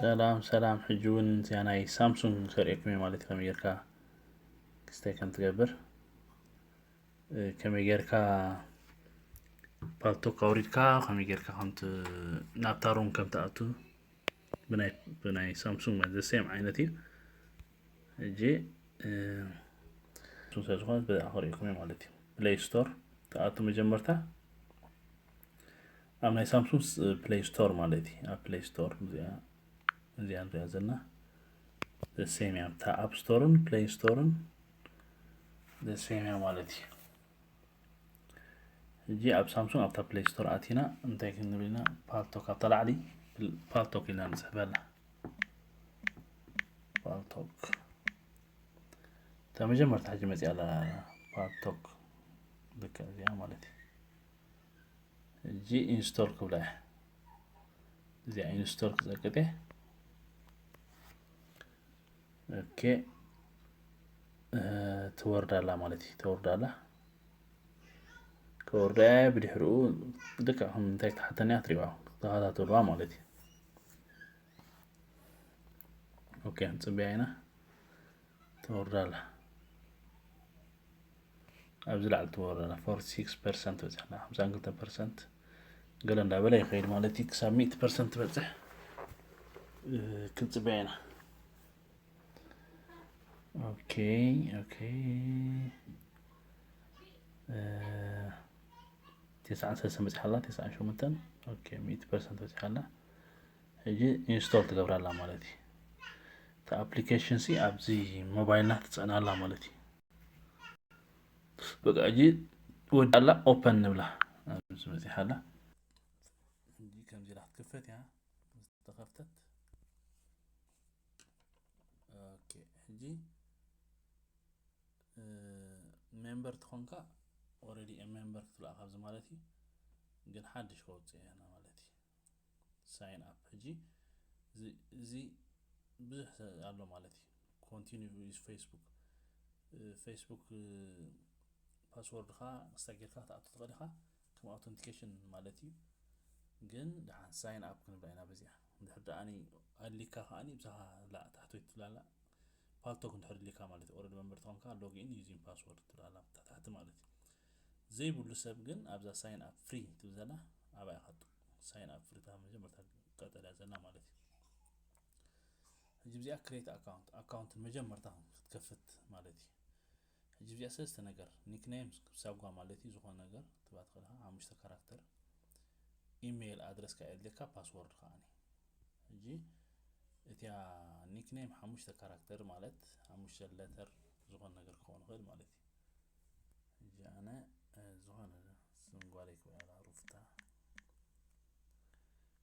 ሰላም ሰላም፣ ሕጂ እውን እዚኣ ናይ ሳምሱንግ ከርእየኩም እየ ማለት እዩ። ከመይ ጌርካ ክስታይ ከም ትገብር፣ እ፣ ከመይ ጌርካ ፓልቶክ ኣውሪድካ ከመይ ጌርካ ከምቲ ናብታ ሩም ከም ትኣቱ ብናይ፣ ብናይ ሳምሱንግ ማለት ዘ ሴም ዓይነት እዩ። ሕጂ፣ እ፣ ሳምሱንግ ስለ ዝኾነት በዚኣ ከርእየኩም እየ ማለት እዩ። ፕሌይ ስቶር ትኣቱ መጀመርታ። ኣብ ናይ ሳምሱንግ ፕሌይ ስቶር ማለት እዩ። ኣብ ፕሌይ ስቶር እዚኣ፣ እዚኣ ንሪኣ ዘለና ዘ ሴም እያ። ኣብታ ኣፕ ስቶርን ፕሌይ ስቶርን ዘ ሴም እያ ማለት እዩ። ሕጂ ኣብ ሳምሱንግ ኣብታ ፕሌይ ስቶር ኣቲና እንታይ ክንብል ኢና? ፓልቶክ ኣብታ ላዕሊ ፓልቶክ ኢልና ንጽሕፈላ። ፓልቶክ እታ መጀመርታ ሕጂ መጺኣ ኣላ። ፓልቶክ ልክዕ እዚኣ ማለት እዩ። ሕጂ ኢንስቶል ክብላ እየ። እዚኣ ኢንስቶል ክጸቅጥ እየ። ኦኬ፣ እ፣ ትወርድ ኣላ ማለት እዩ። ትወርድ ኣላ። ከወርዳ እየ። ብድሕሪኡ ልክዕ ከም እንታይ ክትሓተኒ እያ ትሪእዋ፣ ተኸታተልዋ ማለት እዩ። ኦኬ፣ ክንጽበያ ኢና። ትወርድ ኣላ። ኣብዚ ላዕሊ ትወርድ ኣላ። ፎርቲ ሲክስ ፐርሰንት በጺሕና፣ ሓምሳን ክልተን ፐርሰንት ገለ እንዳበለ ይኸይድ ማለት እዩ። ክሳብ ሚእቲ ፐርሰንት ትበጽሕ፣ እ፣ ክንጽበያ ኢና። ኦኬ፣ ኦኬ። እ፣ ተስዓን ሰለስተን በጺሓ ኣላ፣ ተስዓን ሸሞንተን። ኦኬ፣ ሚእቲ ፐርሰንት በጺሓ ኣላ። ሕጂ ኢንስቶል ትገብራ ኣላ ማለት እዩ። እቲ ኣፕሊኬሽን ሲ ኣብዚ ሞባይልና ትጽዕና ኣላ ማለት እዩ። በቃ፣ ሕጂ ወዲ ኣላ፣ ኦፐን ንብላ። ኣብዚ መጺሓ ኣላ። ሕጂ ከምዚ ኢላ ክትክፈት እያ። ዝተኸፍተት። ኦኬ፣ ሕጂ፣ እ፣ ሜምበር ትኾንካ፣ ኦልሬዲ ሜምበር ክትብላ ኣብዚ ማለት እዩ። ግን ሓድሽ ከውጽእ እየ ኣነ ማለት እዩ። ሳይን ኣፕ። ሕጂ እዚ፣ እዚ ብዙሕ ሰ-፣ ኣሎ ማለት እዩ። ኮንቲኒዩ ዩዝ ፌስቡክ። እ፣ ፌስቡክ፣ እ፣ ፓስወርድኻ ክስታይ ጌርካ ክትኣቱ ትኽእል ኢኻ፣ ከም ኣውተንቲኬሽን ማለት እዩ። ግን ደሓን ሳይን ኣፕ ክንብላ ኢና በዚኣ። እንድሕር ደኣ ኣሊካ ከኣኒ ብዛኻ ላ ታሕተወይቲ ትብላ ኣላ። ፓልቶክ እንድሕር ኣሊካ ማለት እዩ። ኦልሬዲ ሜምበር ተኾንካ ሎጊን ዩዚንግ ፓስወርድ ትብላ ኣላ ታሕቲ ማለት እዩ። ዘይብሉ ሰብ ግን ኣብዛ ሳይን ኣፕ ፍሪ ትብል ዘላ ኣብኣ ኢኻ ጡ-፣ ሳይን ኣፕ ፍሪ እታ መጀመርታ ቀጠልያ ዘላ ማለት እዩ። ሕጂ ብዚኣ ክሬት ኣካውንት፣ ኣካውንት መጀመርታ ክትከፍት ማለት እዩ። ሕጂ ብዚኣ ሰለስተ ነገር፣ ኒክኔም ሳጓ ማለት እዩ፣ ዝኾነ ነገር ትባ ትኽእል ኢኻ፣ ሓሙሽተ ካራክተር፣ ኢሜይል ኣድረስካ የድልየካ፣ ፓስወርድ ከኣኒ። ሕጂ እቲያ ኒክኔም ሓሙሽተ ካራክተር ማለት ሓሙሽተ ለተር ዝኾነ ነገር ክኸውን ይኽእል ማለት እዩ። ሕጂ ኣነ፣ እ፣ ዝኾነ ስም ጓለይ ክበላ ሩፍታ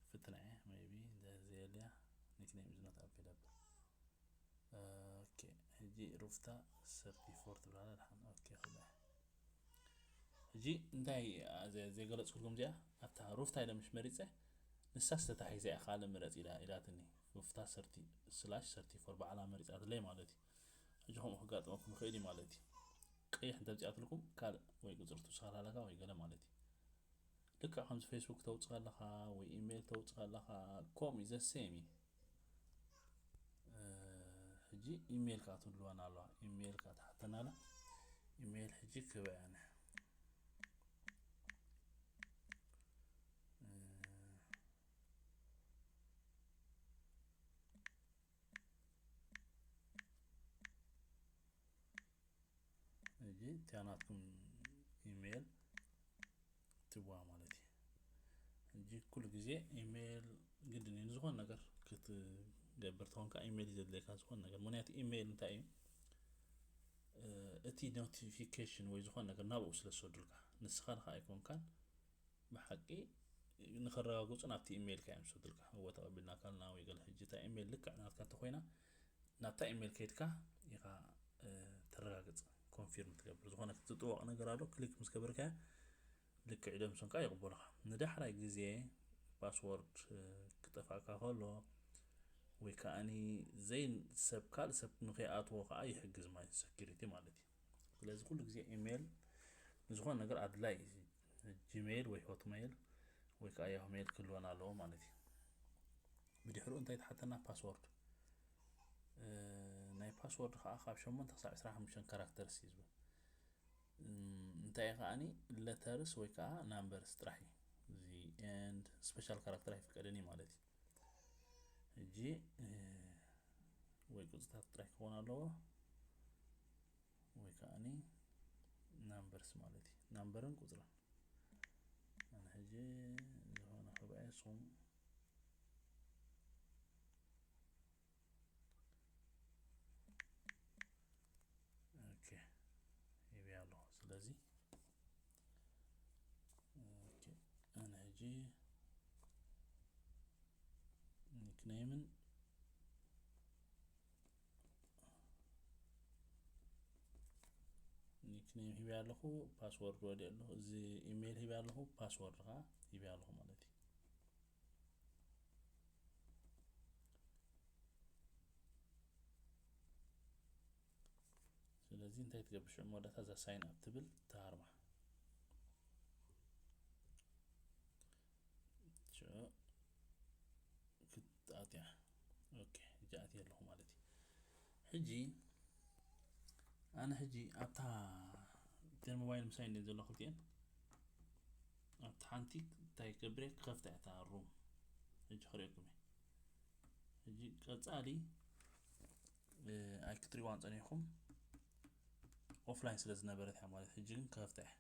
ፍትና እየ፣ ሜይቢ እንተ ዘየልያ ኒክኔም ኢዝ ኖት ኣቬለብል። ኦኬ፣ ሕጂ ሩፍታ ሰርቲ ፎር ትብላላ ድሓን። ኦኬ፣ ክብላ። ሕጂ እንታይ፣ አ፣ ዘ-፣ ዘይገለጽኩልኩም እዚኣ፣ ኣብታ ሩፍታ ኢለ ምሽ መሪጸ፣ ንሳስ ተታሒዛ እያ፣ ካልእ ምረጽ ኢላ፣ ኢላትኒ። ሩፍታ ሰርቲ ስላሽ ሰርቲ ፎር ባዕላ መሪጻትለይ ማለት እዩ። ሕጂ ከምኡ ክጋጥመኩም ይኽእል እዩ ማለት እዩ። ቀይሕ እንተምጺኣትልኩም፣ ካልእ ወይ ቁጽሪ ትውስኻላ ኣለካ ወይ ገለ ማለት እዩ። ልክዕ ከምዚ ፌስቡክ ተውጽእ ኣለኻ ወይ ኢሜይል ተውጽእ ኣለኻ፣ ከምኡ እዩ፣ ዘ ሴም እዩ። እ፣ ሕጂ ኢሜይል ከኣ ትህልወና ኣለዋ። ኢሜይል ከኣ ትሓተና ኣላ። ኢሜይል ሕጂ ክበያ እያ። እ፣ ሕጂ እቲኣ ናትኩም ኢሜይል ትብዋ ማለት እዩ። ሕጂ ኩሉ ግዜ ኢሜይል ግድን እዩ፣ ንዝኾነ ነገር ክትገብር ተኾንካ ኢሜይል እዩ ዘድልየካ፣ ዝኾነ ነገር። ምኽንያቱ ኢሜይል እንታይ እዩ? እ፣ እቲ ኖቲፊኬሽን ወይ ዝኾነ ነገር ናብኡ ስለ ዝሰዱልካ፣ ንስኻ ኢኻ ኣይኮንካን፣ ብሓቂ ንኸረጋግጹ ናብቲ ኢሜይልካ እዮም ዝሰዱልካ። እወ፣ ተቐቢልናካ ኣለና ወይ ገለ። ሕጂ እታ ኢሜይል ልክዕ ናትካ እንተኾይና፣ ናብታ ኢሜይል ከይድካ ኢኻ፣ እ፣ ተረጋግጽ፣ ኮንፊርም ትገብር። ዝኾነ ዝጥወቕ ነገር ኣሎ፣ ክሊክ ምስ ገበርካዮ ልክዕ ኢሎም ንሶም ከኣ ይቕበሉኻ። ንዳሕራይ ግዜ ፓስወርድ፣ እ፣ ክጠፍኣካ ከሎ ወይ ከኣኒ ዘይ-፣ ሰብ፣ ካልእ ሰብ ንኸይኣትዎ ከኣ ይሕግዝ ማለት እዩ፣ ሰኪሪቲ ማለት እዩ። ስለዚ ኩሉ ግዜ ኢሜይል ንዝኾነ ነገር ኣድላይ እዩ። ጂሜይል ወይ ሆትሜይል ወይ ከኣ ያሁ ሜይል ክህልወና ኣለዎ ማለት እዩ። ብድሕሪኡ እንታይ ትሓተና? ፓስወርድ። ናይ ፓስወርድ ከዓ ካብ ሸሞንተ ክሳብ ዕስራን ሓሙሽተን ካራክተርስ እዩ ዝብል። እንታይ እዩ ከዓኒ? ለተርስ ወይ ከዓ ናምበርስ ጥራሕ እዩ። እዚ ኤንድ ስፔሻል ካራክተር ኣይፍቀድን እዩ ማለት እዩ። ሕጂ ወይ ቁፅታት ጥራሕ ክኾን ኣለዎ ወይ ከዓኒ ናምበርስ ማለት እዩ። ናምበርን ቁፅርን። ኣነ ሕጂ ዝኾነ ክብዐ ስኹም ኦኬ ይብያ ኣለኹ። ስለዚ ኣነ ሕጂ ኒክኔምን ኒክኔም ሂበያ ኣለኹ፣ ፓስወርድ ወዲእ ኣለኹ። እዚ ኢሜይል ሂበያ ኣለኹ፣ ፓስወርድ ከዓ ሂበያ ኣለኹ ማለት እዩ። ስለዚ እንታይ ትገብር ሽዑ መወዳእታ እዛ ሳይን ኣፕ ትብል ተሃርማ ሽዑ ክትኣትያ። ኦኬ፣ ሕጂ ኣትየ ኣለኹ ማለት እዩ። ሕጂ ኣነ ሕጂ ኣብታ ቴል ሞባይል ምሳይ እንደ ዘሎ ክልቲኤን ኣብቲ ሓንቲ እንታይ ክገብር እየ? ክኸፍታ እየ እታ ሩም። ሕጂ ክርእየኩም እየ። ሕጂ ቀጻሊ ኣይክትሪዋን ጸኒሕኩም ኦፍላይን ስለ ዝነበረት እያ ማለት። ሕጂ ግን ክኸፍታ እየ።